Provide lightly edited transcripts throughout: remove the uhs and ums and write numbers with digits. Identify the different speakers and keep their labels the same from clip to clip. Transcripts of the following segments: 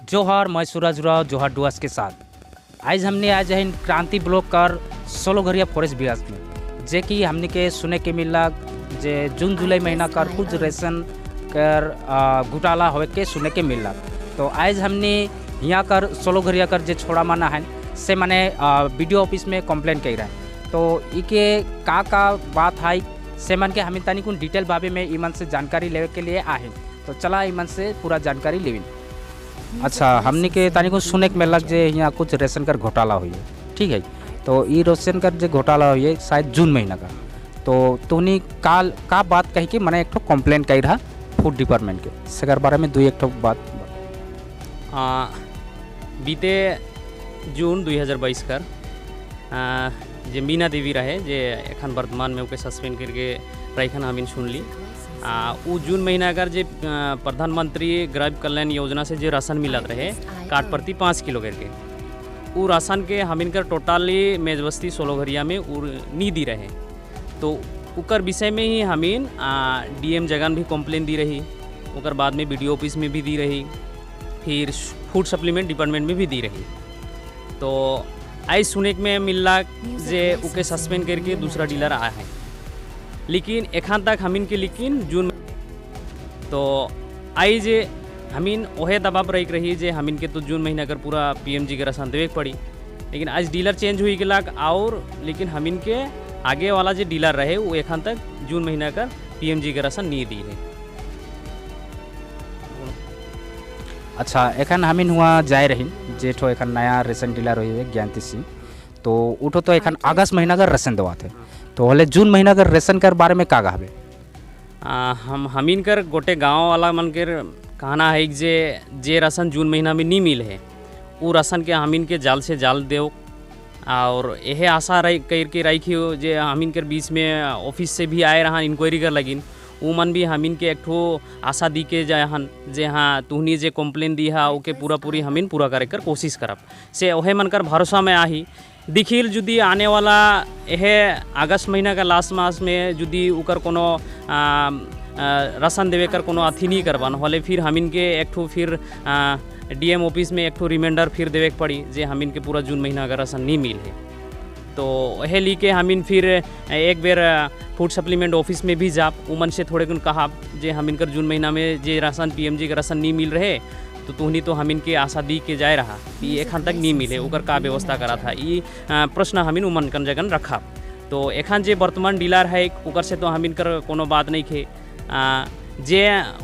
Speaker 1: जोहार, मैं सूरज राव जोहार डुआस के साथ। आज हमने आज है क्रांति ब्लॉक कर सोलोघरिया फॉरेस्ट विलास में, जे कि हमने के सुने के मिला जे जून जुलाई महीना कर कुछ रेशन कर घोटाला होए के सुने के मिला। तो आज हमने यहाँ कर सोलोघरिया कर जे छोड़ा माना है से माने बीडीओ ऑफिस में कंप्लेन कर रहा है। तो इके का का बात है से मन के हमें तनिक डिटेल भावे में ईमन से जानकारी लेवे के लिए आहे। तो चला ईमन से पूरा जानकारी लेविन। अच्छा, हमने के तनिक सुने के मिलक जे यहाँ कुछ रेशन कर घोटाला हुई है, ठीक है। तो ये रेशन कर जो घोटाला हुई है शायद जून महीना का, तो तुहनी काल का बात कही कि मैंने एक ठो कंप्लेन कर रहा फूड डिपार्टमेंट के सगर बारे में दुई एक ठो बात।
Speaker 2: बीते जून 2022 कर जे मीना देवी रहे जे एखन वर्तमान में ओके सस्पेंड करके रखन हमिन सुनली। उ जून महीना कर जे प्रधानमंत्री गरीब कल्याण योजना से जे राशन मिलत रहे कार्ड प्रति 5 किलो करके, उ राशन के हमिन कर टोटली मेजबस्ती सोलोघरिया में उ नी दी रहे। तो उकर विषय में ही हमिन डीएम जगन भी कंप्लेन दी रही, उकर बाद में बीडीओ ऑफिस में भी दी रही, फिर फूड सप्लीमेंट डिपार्टमेंट में भी दी रही। तो आई सुने में मिलला जे उके सस्पेंड करके दूसरा डीलर आया है, लेकिन एखान तक हमिन के लेकिन जून तो आई जे हमिन ओहे दबाव रही रही जे हमिन के तो जून महीना कर पूरा पीएमजी के राशन देवे के पड़ी। लेकिन आज डीलर चेंज हुई गेलाक और लेकिन हमिन के आगे वाला जो डीलर रहे वो एखान तक जून महीना कर पीएमजी के राशन नहीं दी है।
Speaker 1: अच्छा, एखन हमिन हुआ जाए रही जेठो एखन नया रेशन डीलर हुई है ज्ञानती सिंह, तो उठो तो एखन अगस्त महीना का राशन दवा थे, तो होले जून महीना का रेशन कर बारे में का कहबे?
Speaker 2: हम हमिन कर गोटे गांव वाला मन के कहना है जे जे राशन जून महीना में नहीं मिल है वो राशन के हमिन के जाल से जाल दो। और यह आशा रही कर के रखी हो जे हमिन के बीच में ऑफिस से भी आए रहा इंक्वायरी कर लगिन, वो मन भी हमिन के एक ठो आशा दी के जाए हन जे हाँ तुहनी जे कंप्लेन दी हा ओके पूरा पूरी हमिन पूरा करे कर कोशिश करब से ओहे मन कर भरोसा में आही। दिखिल जुदी आने वाला यह अगस्त महीना का लास्ट मास में जुदी उकर कोनो राशन देवे कर कोनो अथी नहीं करवान होले फिर हमिन के एक ठो फिर डीएम ऑफिस में एक ठो रिमाइंडर फिर देवे के पड़ी जे हमिन के पूरा जून महीना का राशन नहीं मिल है। तो वह ली के हमिन फिर एक बेर फूड सप्लीमेंट ऑफिस में भी जाप उमन से थोड़े गुण कहा जे हमिन कर जून महीना में जे राशन पीएमजी का राशन नहीं मिल रहे तो तुहनी तो हमिन के आशा दी के जाए रहा ये एखन तक नहीं मिले ओकर का व्यवस्था करा था, ये प्रश्न हमिन उमन कन जगन रखा। तो एखन जे वर्तमान डीलर है ओकर से तो हमिन कर कोनो बात नहीं खे, जे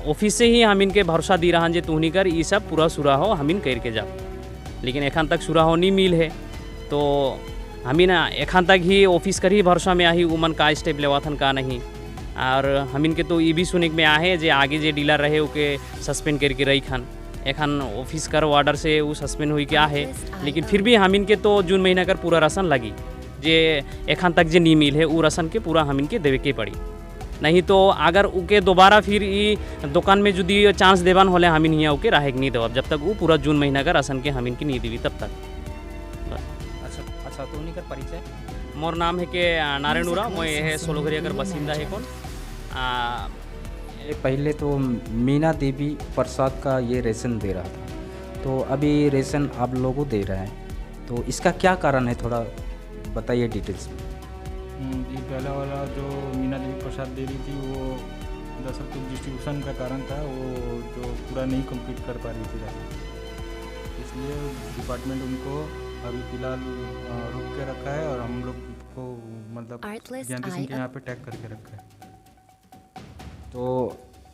Speaker 2: ऑफिस से ही हमिन के भरोसा दी रहा जे तुहनी कर ये सब पूरा सुरा हो हमिन कर के जा, लेकिन एखन तक सुरा हो नहीं मिल है। तो हमिन एखन तक ही ऑफिस कर ही भरोसा में आही उमन का स्टेप लेवाथन का नहीं। और हमिन के तो ये भी सुने में आहे जे आगे जे डीलर रहे ओके सस्पेंड करके रही खान एखन ऑफिस कर ऑर्डर से वो सस्पेंड हुई क्या है, लेकिन फिर भी हमिन के तो जून महीना कर पूरा राशन लगी जे एखन तक जे नहीं मिल है वो राशन के पूरा हमिन के देवे के पड़ी। नहीं तो अगर उके दोबारा फिर ई दुकान में जुदी चांस देवान होले हमिन हियाँ ओके राहे नहीं देवा जब तक वो पूरा जून महीना का राशन के हमिन के नहीं देवी तब तक। बस।
Speaker 1: अच्छा अच्छा, तो उन्हीं का परिचय?
Speaker 2: मोर नाम है के नारायण उरा, मैं यह सोलोघरिया कर बसिंदा है। कौन
Speaker 1: पहले तो मीना देवी प्रसाद का ये रेशन दे रहा था, तो अभी रेशन आप लोगों दे रहे हैं, तो इसका क्या कारण है थोड़ा बताइए डिटेल्स में।
Speaker 3: ये पहला वाला जो मीना देवी प्रसाद दे रही थी वो दरअसल कुछ डिस्ट्रीब्यूशन का कारण था, वो जो पूरा नहीं कंप्लीट कर पा रही थी राशन, इसलिए डिपार्टमेंट उनको अभी फ़िलहाल रोक के रखा है और हम लोग को मतलब ज्ञानती सिंह के यहाँ पे टैग करके रखा है।
Speaker 1: तो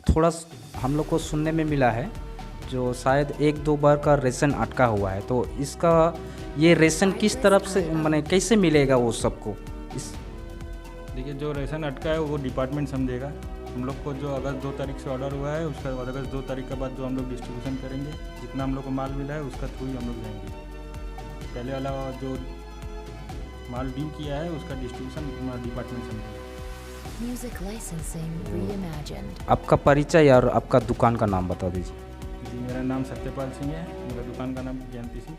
Speaker 1: थोड़ा हम लोग को सुनने में मिला है जो शायद 1-2 बार का रेशन अटका हुआ है, तो इसका ये रेशन किस तरफ से माने कैसे मिलेगा वो सबको? इस
Speaker 3: देखिए जो रेशन अटका है वो डिपार्टमेंट समझेगा। हम लोग को जो अगस्त 2 तारीख से ऑर्डर हुआ है उसका अगस्त 2 तारीख के बाद जो हम लोग डिस्ट्रीब्यूशन करेंगे जितना हम लोग को माल मिला है उसका थ्रू ही हम लोग जाएंगे। पहले वाला जो माल ड्यू किया है उसका डिस्ट्रीब्यूशन डिपार्टमेंट समझेगा।
Speaker 1: आपका परिचय और आपका दुकान का नाम बता दीजिए।
Speaker 3: जी, मेरा नाम सत्यपाल सिंह है, मेरा दुकान का नाम ज्ञानती सिंह।